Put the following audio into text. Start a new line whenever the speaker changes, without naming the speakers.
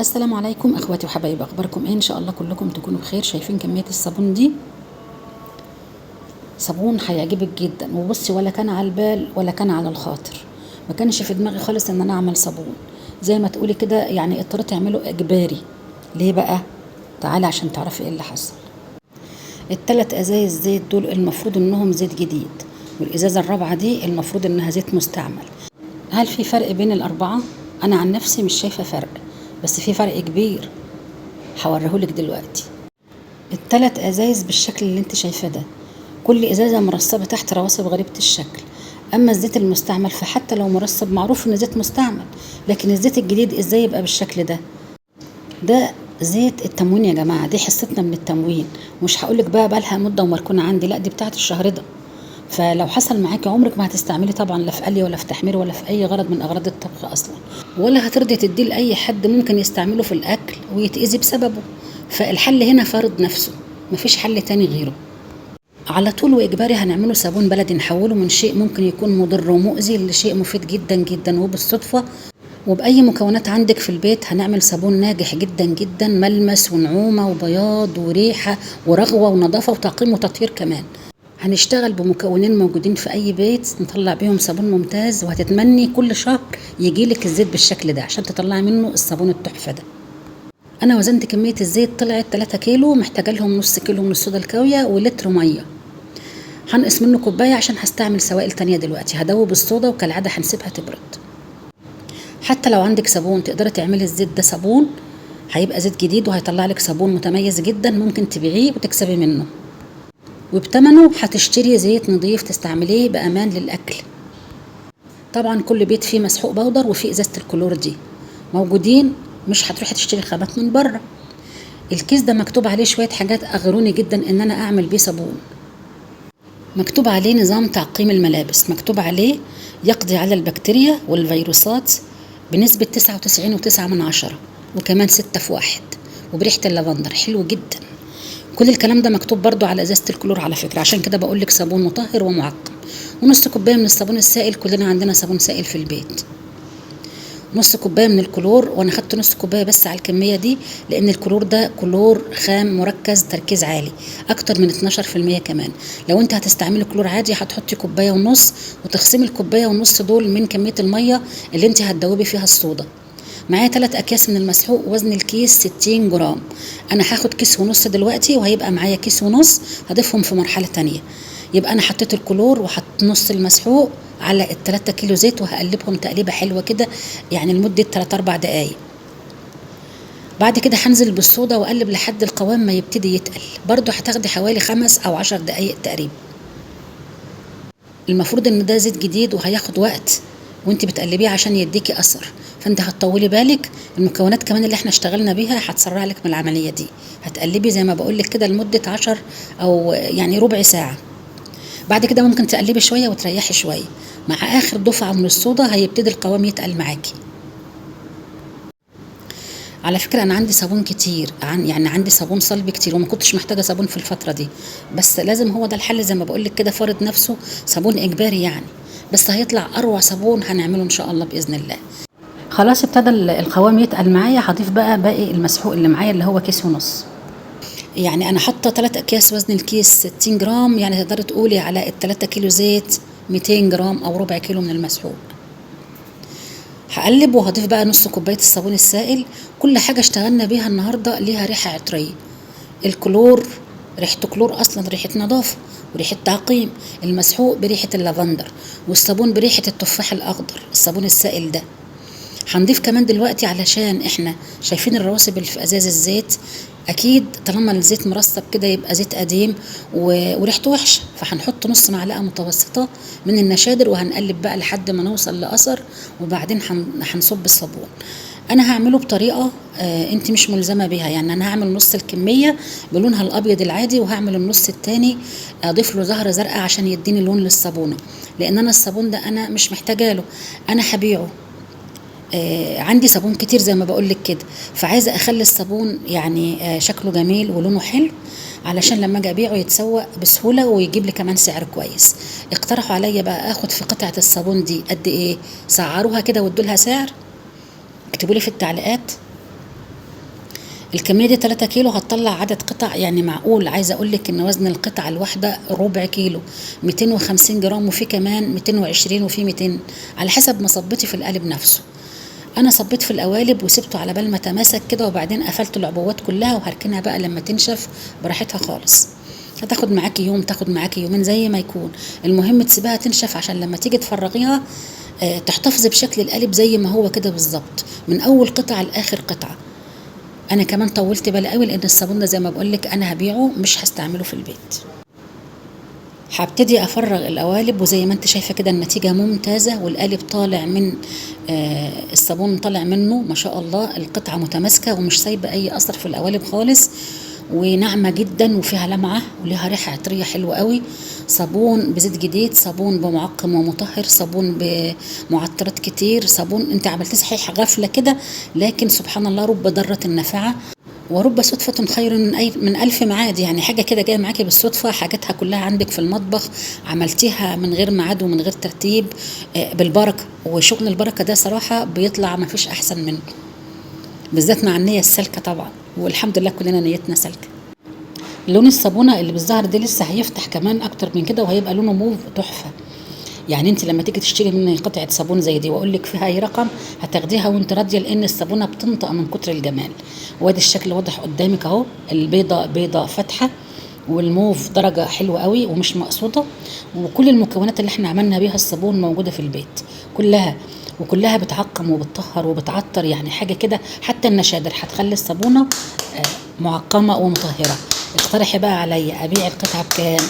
السلام عليكم اخواتي وحبايبي، اخباركم ايه؟ ان شاء الله كلكم تكونوا بخير. شايفين كمية الصابون دي؟ صابون هيعجبك جدا. وبصي، ولا كان على البال ولا كان على الخاطر، ما كانش في دماغي خالص ان انا اعمل صابون زي ما تقولي كده، يعني اضطريت اعمله اجباري. ليه بقى؟ تعالي عشان تعرفي ايه اللي حصل. التلات ازايز زيت دول المفروض انهم زيت جديد، والازازه الرابعة دي المفروض انها زيت مستعمل. هل في فرق بين الاربعة؟ انا عن نفسي مش شايفه فرق، بس في فرق كبير هوريهولك دلوقتي. التلات ازايز بالشكل اللي انت شايفاه ده، كل ازازة مرصبه تحت رواسب غريبة الشكل. اما الزيت المستعمل فحتى لو مرصب معروف ان زيت مستعمل، لكن الزيت الجديد ازاي يبقى بالشكل ده؟ ده زيت التموين يا جماعة، دي حصتنا من التموين. مش هقولك بقى بقالها مده ومركونه عندي، لا دي بتاعه الشهر ده. فلو حصل معاكي عمرك ما هتستعملي طبعا، لا في قلي ولا في تحمير ولا في اي غرض من اغراض الطبخ اصلا، ولا هترضي تديه لاي حد ممكن يستعمله في الاكل ويتاذي بسببه. فالحل هنا فرض نفسه، مفيش حل تاني غيره. على طول واجباري هنعمله صابون بلدي، نحوله من شيء ممكن يكون مضر ومؤذي لشيء مفيد جدا جدا. وبالصدفه وبأي مكونات عندك في البيت هنعمل صابون ناجح جدا جدا، ملمس ونعومة وبياض وريحة ورغوة ونظافة وتعقيم وتطهير كمان. هنشتغل بمكونين موجودين في أي بيت نطلع بيهم صابون ممتاز، وهتتمني كل شهر يجيلك الزيت بالشكل ده عشان تطلعي منه الصابون التحفة ده. أنا وزنت كمية الزيت طلعت 3 كيلو، محتاجة لهم نص كيلو من الصودا الكاوية ولتر مية. هنقص منه كوباية عشان هستعمل سوائل تانية دلوقتي. هدوب الصودا وكالعادة هنسيبها تبرد. حتى لو عندك صابون تقدري تعملي الزيت ده صابون، هيبقى زيت جديد وهيطلع لك صابون متميز جدا، ممكن تبيعيه وتكسبي منه، وبتمنه هتشتري زيت نظيف تستعمليه بأمان للأكل. طبعا كل بيت فيه مسحوق بودر وفيه ازازة الكلور دي موجودين، مش هتروحي تشتري خامات من بره. الكيس ده مكتوب عليه شوية حاجات أغروني جدا إن أنا أعمل بيه صابون. مكتوب عليه نظام تعقيم الملابس، مكتوب عليه يقضي على البكتيريا والفيروسات بنسبة 99.9، وكمان 6 في 1، وبريحة اللافندر، حلو جدا. كل الكلام ده مكتوب برضو على ازازة الكلور على فكرة، عشان كده بقولك صابون مطهر ومعقم. ونص كوباية من الصابون السائل، كلنا عندنا صابون سائل في البيت. نص كوباية من الكلور، وانا خدت نص كوباية بس على الكمية دي لان الكلور ده كلور خام مركز تركيز عالي اكتر من 12% كمان. لو انت هتستعملي كلور عادي هتحطي كوباية ونص، وتخصمي الكوباية ونص دول من كمية المية اللي انت هتدوبي فيها الصودا. معايا 3 اكياس من المسحوق، وزن الكيس 60 جرام. انا هاخد كيس ونص دلوقتي، وهيبقى معايا كيس ونص هضيفهم في مرحلة تانية. يبقى انا حطيت الكلور وحطيت نص المسحوق على ال3 كيلو زيت، وهقلبهم تقليبه حلوة كده يعني لمدة 3-4 دقايق. بعد كده هنزل بالصودا واقلب لحد القوام ما يبتدي يتقل، برضو هتاخدي حوالي 5 أو 10 دقايق تقريبا. المفروض ان ده زيت جديد وهياخد وقت وانت بتقلبيه عشان يديكي اثر، فانت هتطولي بالك. المكونات كمان اللي احنا اشتغلنا بيها هتسرع لك من العملية دي. هتقلبي زي ما بقول لك كده لمدة 10 او يعني ربع ساعة. بعد كده ممكن تقلبي شوية وتريحي شوية. مع اخر دفعه من الصودا هيبتدي القوام يتقل معاكي. على فكرة انا عندي صابون كتير، يعني عندي صابون صلب كتير، وما كنتش محتاجه صابون في الفترة دي، بس لازم هو ده الحل زي ما بقول لك كده، فرض نفسه صابون اجباري يعني، بس هيطلع اروع صابون هنعمله ان شاء الله باذن الله. خلاص ابتدى القوام يتقل معايا. هضيف بقى باقي المسحوق اللي معايا اللي هو كيس ونص. يعني انا حاطه 3 اكياس، وزن الكيس 60 جرام، يعني تقدري تقولي على ال3 كيلو زيت 200 جرام او ربع كيلو من المسحوق. هقلب وهضيف بقى نص كوباية الصابون السائل. كل حاجة اشتغلنا بيها النهارده ليها ريحه عطريه. الكلور ريحته كلور اصلا، ريحه نظافة وريحه تعقيم. المسحوق بريحه اللافندر، والصابون بريحه التفاح الاخضر، الصابون السائل ده. هنضيف كمان دلوقتي علشان احنا شايفين الرواسب اللي في ازاز الزيت، اكيد طالما الزيت مرصب كده يبقى زيت قديم وريحته وحشة، فهنحط نص معلقه متوسطه من النشادر، وهنقلب بقى لحد ما نوصل لاثر، وبعدين هنصب الصابون. انا هعمله بطريقة انت مش ملزمة بيها، يعني انا هعمل نص الكمية بلونها الابيض العادي، وهعمل النص التاني اضيف له زهره زرقاء عشان يديني لون للصابونه، لان انا الصابون ده انا مش محتاجه له، انا هبيعه. عندي صابون كتير زي ما بقولك كده، فعايزه اخلي الصابون يعني شكله جميل ولونه حلو علشان لما اجي ابيعه يتسوق بسهولة ويجيب لي كمان سعر كويس. اقترحوا عليا بقى اخد في قطعه الصابون دي قد ايه، سعروها كده وادوا لها سعر، اكتبوا لي في التعليقات. الكمية دي 3 كيلو هتطلع عدد قطع يعني معقول. عايزه اقول لك ان وزن القطعة الواحدة ربع كيلو، 250 جرام، وفي كمان 220 وفي 200 على حسب ما صبيتي في القالب نفسه. انا صبيت في القوالب وسبته على بال ما تماسك كده، وبعدين قفلت العبوات كلها وهركنها بقى لما تنشف براحتها خالص. هتاخد معاكي يوم، تاخد معاكي يومين، زي ما يكون، المهم تسيبها تنشف عشان لما تيجي تفرغيها تحتفظي بشكل القالب زي ما هو كده بالظبط، من اول قطعه لاخر قطعه. انا كمان طولت بالي قوي لان الصابون ده زي ما بقولك انا هبيعه مش هستعمله في البيت. هبتدي افرغ القوالب، وزي ما انت شايفه كده النتيجة ممتازة، والقالب طالع من الصابون طالع منه ما شاء الله، القطعة متماسكة ومش سايبه اي اثر في القوالب خالص، وناعمه جدا وفيها لمعة وليها ريحه عطريه حلوة قوي. صابون بزيت جديد، صابون بمعقم ومطهر، صابون بمعطرات كتير، صابون انت عملتيه صحيح غفلة كده، لكن سبحان الله رب ضارة النافعة ورب صدفة خير من ألف ميعاد. يعني حاجة كده جاية معاكي بالصدفة، حاجاتها كلها عندك في المطبخ، عملتيها من غير ميعاد ومن غير ترتيب، بالبركة. وشغل البركة ده صراحة بيطلع ما فيش أحسن منه، بالذات مع النية السالكة طبعا، والحمد لله كلنا نيتنا سالكة. لون الصابونة اللي بالزهر ده لسه هيفتح كمان أكتر من كده، وهيبقى لونه موف تحفة. يعني انت لما تيجي تشتري مني قطعه صابون زي دي واقول لك فيها اي رقم هتاخديها وانت راضية، لان الصابونه بتنطق من كتر الجمال. وادي الشكل واضح قدامك اهو، البيضة بيضة فاتحة، والموف درجه حلوة قوي ومش مقصوده، وكل المكونات اللي احنا عملنا بيها الصابون موجودة في البيت كلها، وكلها بتعقم وبتطهر وبتعطر، يعني حاجة كده. حتى النشادر هتخلي الصابونه معقمه ومطهره. اقترحي بقى عليا ابيع القطعة بكام؟